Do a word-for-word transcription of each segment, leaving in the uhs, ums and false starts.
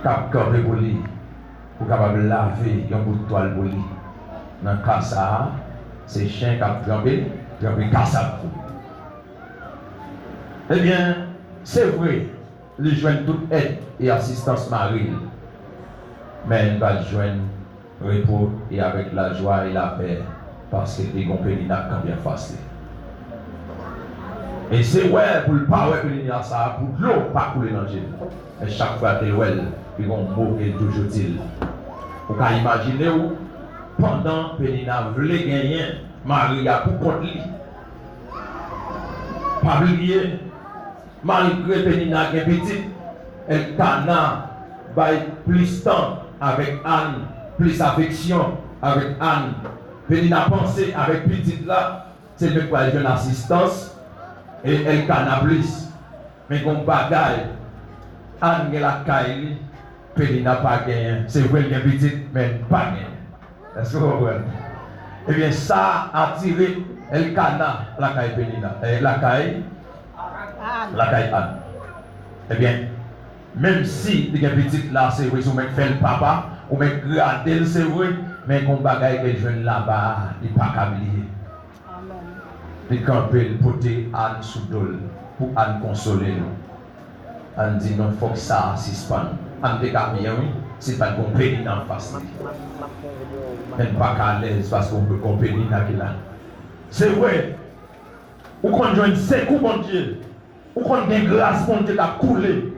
k ap kanpe pou li, pou kapab lave yon bout twal pou li. Nan ka sa a, se chen k ap tranpe, tranpe kasab pou li. Ebyen, se vre, li jwenn tout èd e asistans mari l, men l pa t jwenn repo e avèk lajwa e lapè, paske te gon Penina k kanpe anfas li. E se wè pou l pa wè Penina sa a, pou dlo pa koule nan je l. Men chak fwa ke l wè l, li gon mo ke l toujou di l. Ou ka imajine w, pandan Penina vle genyen mari a pou kont li. Pa bliye, malgre Penina gen pitit, Elkana bay plis tan avèk Ann, plis afeksyon avèk Ann. Penina panse avèk pitit la, se l menm k pral jwenn asistans e Elkana plis. Men gon bagay Ann gen lakay li, Penina pa genyen. Se vre l gen pitit, men l pa genyen. Èske w konprann? Ebyen, sa atire Elkana lakay Penina, eh, lakay, lakay Ann. Ebyen, menm si li gen pitit la, se vre, se ou menm k fè l papa, ou menm k grade l, se vre, men gon bagay ke l jwenn laba a, li pa ka bliye. Li kanpe, l pote Ann sou do l pou Ann konsole l. Ann di, "Non, fòk sa a sispann." Ann te ka byen, wi, si l pa t gon Penina anfas li. Men l pa ka alèz paske w gon Penina ki la. Se vre, ou konn jwenn sekou Bondye, ou konn gen gras Bondye k ap koule.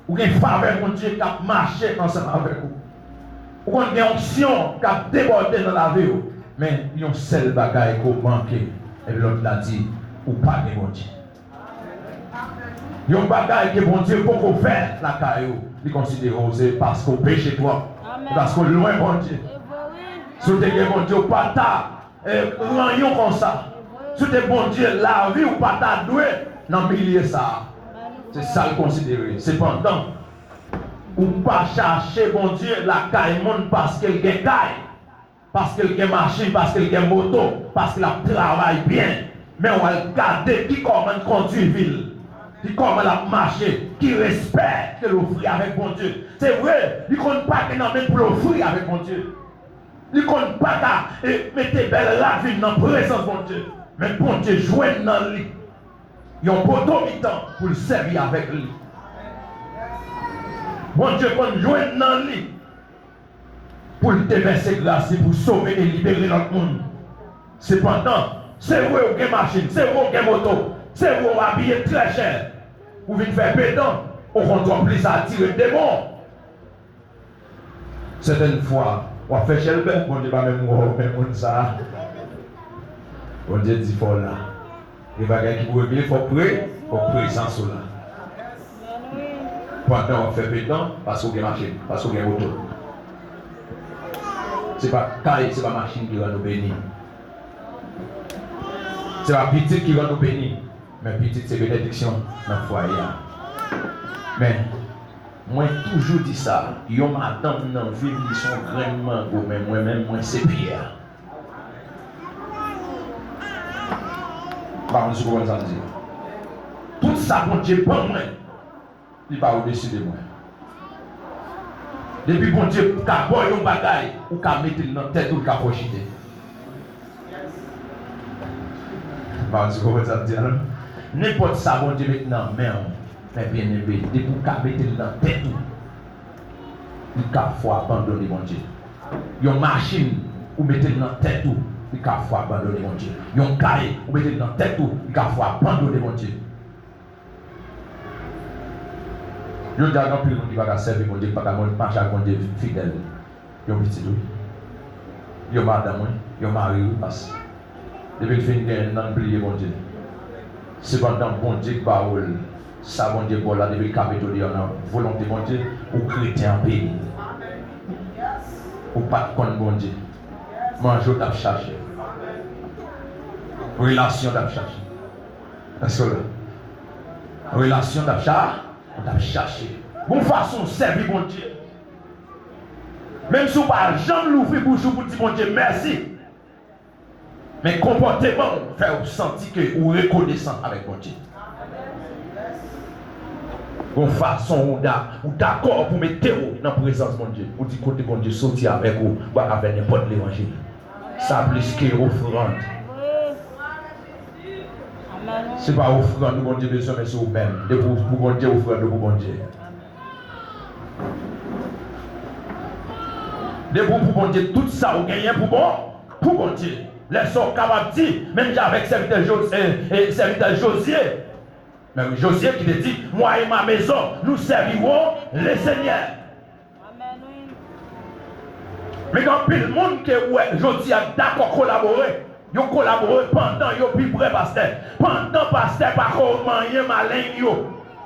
Ou gen favè Bondye k ap mache ansanm avèk ou. Ou konn gen onksyon k ap debòde nan lavi w. Men yon sèl bagay ke w manke, epi lòt la di, ou pa gen Bondye. Yon bagay ke Bondye poko fè lakay ou, li konsidere w se paske w peche twòp, se paske w lwen Bondye. Si w te gen Bondye, w pa ta e, ranyon konsa. Si w te Bondye, lavi w pa ta dwe nan milye sa a. Se sa l konsidere. Sepandan, ou pa chache Bondye lakay moun paske l gen kay, paske l gen machin, paske l gen moto, paske l ap travay byen. Men w al gade ki kòman l kondui vi l, ki kòman l ap mache, ki respè ke l ofri avèk Bondye. Se vre, li konn pa gen nan men l pou l ofri avèk Bondye. Li konn pa ka, e, mete bèl rad vin nan prezans Bondye. Men Bondye jwenn nan li yon poto mitan pou l sèvi avèk li. Bondye konn jwenn nan li pou l te vèse gras li pou sove e libere lòt moun. Sepandan, se vre w gen machin, se vre w gen moto, se vre w abiye trè chè, ou vin fè pedan, okontrè w plis atire demon. Sètèn fwa, w ap fè chèlbè, Bondye pa menm wè w, men moun sa a. Bondye di fò w la. Gen bagay ki pou regle, fòk pre, fòk prezans ou la. Pandan w ap fè pedan, paske w gen machin, paske w gen moto. Se pa kay, se pa machin ki rann ou beni. Se pa pitit ki rann ou beni, men pitit se benediksyon nan fwaye a. Men, mwen toujou di sa, yon madanm nan vi m, li se yon grenn mango, men mwen menm, mwen se pye a. M pa konn si w konprann sa m di. Tout sa Bondye ban mwen, li pa odesi de mwen. Depi Bondye ka ba w yon bagay, ou ka mete l nan tèt ou, li ka fè w chite. M pa konn si w konprann sa m di a non. Nenpòt sa Bondye met nan men w, men byeneme, depi w ka mete l nan tèt ou, li ka fè w abandone Bondye. Yon machin, ou mete l nan tèt ou, li ka fè w abandone Bondye. Yon kay, ou mete l nan tèt ou, li ka fè w abandone Bondye. Jodi a, gen anpil moun ki pa ka sèvi Bondye, ki pa ka mache ak Bondye fidèl. Yon pitit, wi. Yon madanm, wi. Yon mari, wi, pas. Depi l fin genyen nan, l bliye Bondye. Sepandan, Bondye k ba w l, sa Bondye ba w la, depi l ka mete w deyò nan volonte Bondye, ou kretyen anpil. Ou pa t konn Bondye. Manje w t ap chache. Relasyon w t ap chache. Èske w la? Relasyon w t ap cha-, w t ap chache. Gon fason w sèvi Bondye. Menm si w pa janm louvri bouch ou pou di Bondye mèsi, men konpòteman w fè w santi ke ou rekonesan avèk Bondye. Gon fason ou da, ou dakò pou mete w nan prezans Bondye. Ou di kote Bondye soti avèk ou, ou pa ka fè nenpòt levanjil. Sa plis ke ofrann. Se pa ofrann ou Bondye bezwen, men se ou menm. Depi ou pou Bondye, ofrann ou pou Bondye. Depi ou pou Bondye, tout sa ou genyen pou bon, pou Bondye. Lè sa w kapab di, menm jan avèk sèvitè Jo- e, e, sèvitè Jozye. Men Jozye ki te di, moi et ma maison, nous servirons le Seigneur. Men gen anpil moun ke ou wè jodi a dakò kolabore. Yo kolabore pandan yo pi pre pastè. Pandan pastè pa ko manyen maleng yo.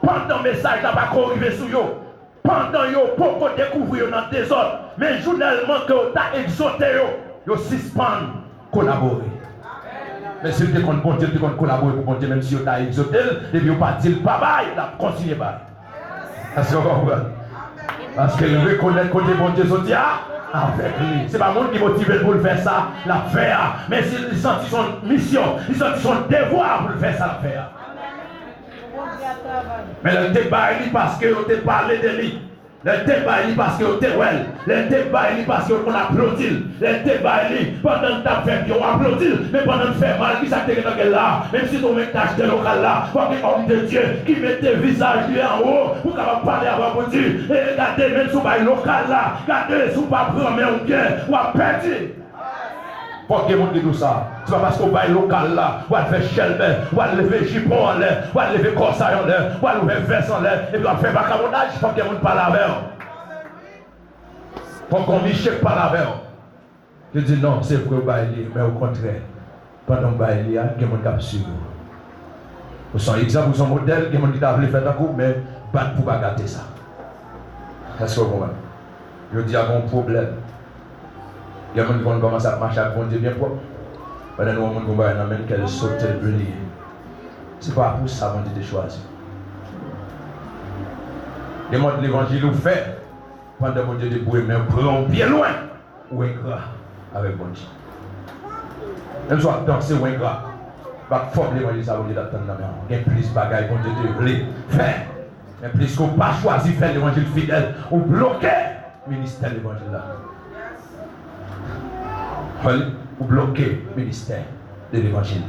Pandan mesaj la pa ko rive sou yo. Pandan yo poko dekouvri yo nan dezòd. Men jounèlman ke yo ta egzote yo, yo sispann kolabore. Men si l te konn Bondye, l te konn kolabore pou Bondye, menm si yo ta egzote l, depi yo pa di l pa bay, l ap kontinye bay. Èske w konprann? Paske l rekonèt kote Bondye soti a avèk li. Se pa moun ki motive l pou l fè sa l ap fè a. Men si li santi s on misyon, li santi s on devwa pou l fè sa l ap fè a. Men lè l te bay li paske yo te pale de li. Lè l te bay li paske yo te wè l. Lè l te bay li paske yo konn aplodi l. Lè l te bay li pandan l t ap fè byen, yo aplodi l. Men pandan l fè mal, kisa k te gen nan kè l la? Menm si nou menm t achte lokal la, fòk gen òm de Dye ki mete vizaj li anwo pou kapab pale avè w pou di, e gade, menm si w bay lokal la, gade, si w pa pran men w byen, w ap pèdi. Fòk gen moun ki di w sa. Se pa paske w bay lokal la, w al fè chèlbè, w al leve jipon anlè, w al leve kòsay anlè, w al ouvè vès anlè, epi w ap fè vakabonnaj, fòk gen moun pale avè w. Fòk gon miche k pale avè w. Yo di non, se vre w bay li, men okontrè, pandan w bay li a, gen moun k ap swiv ou. Ou se yon egzanp, ou se yon modèl, gen moun ki ta vle fè tankou w, men bat pou w pa gate sa. Èske w konprann? Jodi a gen yon pwoblèm. Gen moun ki konn kòmanse ap mache ak Bondye byen pwòp. Pandan nou wè yon moun gon bagay nan men l, kè l sote, l bliye. Se pa pou sa Bondye te chwazi w. Gen mòd levanjil ou fè, pandan Bondye te boure men w, pran w byen lwen. Ou engra avèk Bondye. Menm si w ap danse, ou engra. Bak fòm levanjil sa Bondye t ap tann nan men w. Gen plis bagay Bondye te vle fè. Men plis ke w pa chwazi fè levanjil fidèl, ou bloke ministè levanjil la. Ou bloke ministè de levanjil.